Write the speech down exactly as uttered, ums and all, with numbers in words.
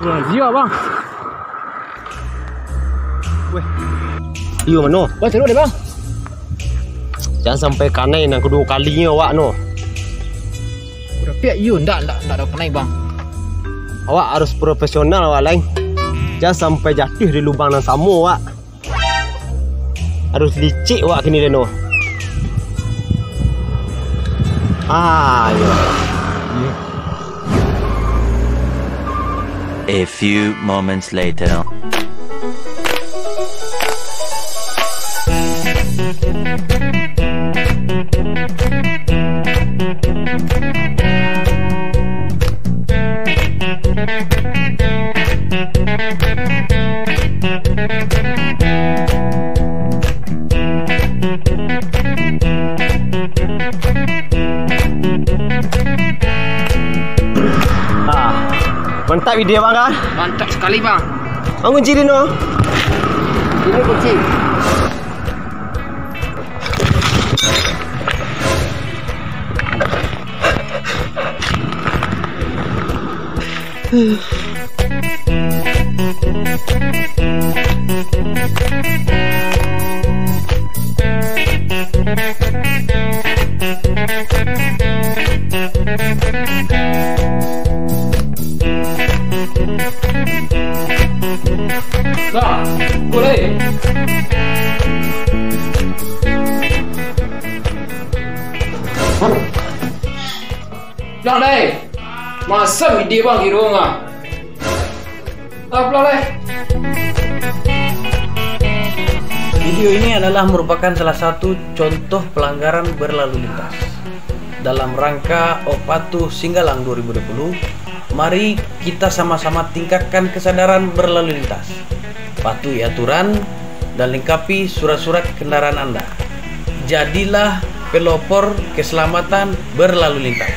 Wah, siap, Bang. Weh. Iyo, mano? Bang, seru deh, Bang. Jan sampai kanai nan kaduo kalinyo awak no. Udah piak iyo, ndak, ndak, ndak ado kanai, Bang. Awak harus profesional awak lai. Jan sampai jatuah di lubang nan samo awak. Harus licik awak kini lai no. Ah, iyo. A few moments later. Ah, mantap ide, Bang, kan? Mantap sekali, Bang. Bang, kunci di no? Ini kunci. Nah, boleh. Pulang dai. Masam ide bang kiro ngah. Ah, pulang dai. Video ini adalah merupakan salah satu contoh pelanggaran berlalu lintas. Dalam rangka Opatu Singgalang dua ribu dua puluh, mari kita sama-sama tingkatkan kesadaran berlalu lintas. Patuhi aturan dan lengkapi surat-surat kendaraan Anda. Jadilah pelopor keselamatan berlalu lintas.